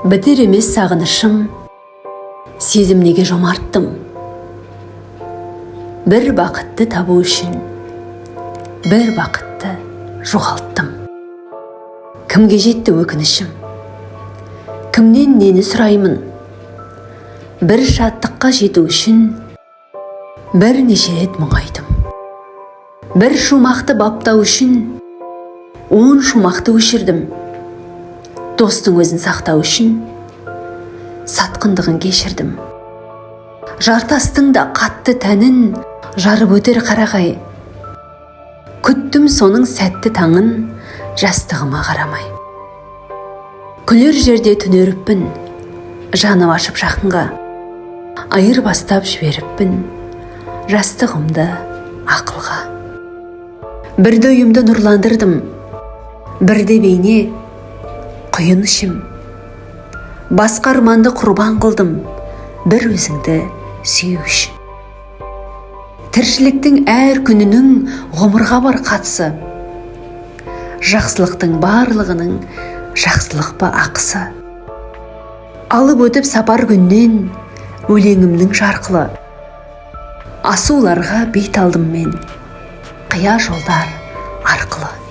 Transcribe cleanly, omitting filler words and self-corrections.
Бітер емес сағынышым, сезім неге жомарттым? Бір бақытты табу үшін бір бақытты жоғалттым. Кімге жетті өкінішім? Кімнен нені сұраймын? Бір шаттыққа жету үшін бірнеше рет мұңайдым. Бір шумақты баптау үшін 10 шумақты өшірдім. Достың өзін сақтау үшін сатқындығын кешірдім. Жартастың да қатты тәнін жарып өтер қарағай. Күттім соның сәтті таңын жастығыма қарамай. Күлер жерде түнеріппін, жаным ашып жақынға. Айыр бастап жіберіппін жастығымды ақылға. Бірде үйімді нұрландырдым, бірде бейне құйын ішім. Басқа арманды құрбан қылдым, бір өзіңді сүю үшін. Тіршіліктің әр күнінің ғұмырға бар қатысы. Жақсылықтың барлығының жақсылық па ақысы. Алып өтіп сапар күннен өлеңімнің жарқылы. Асуларға бет алдым мен, қия жолдар арқылы.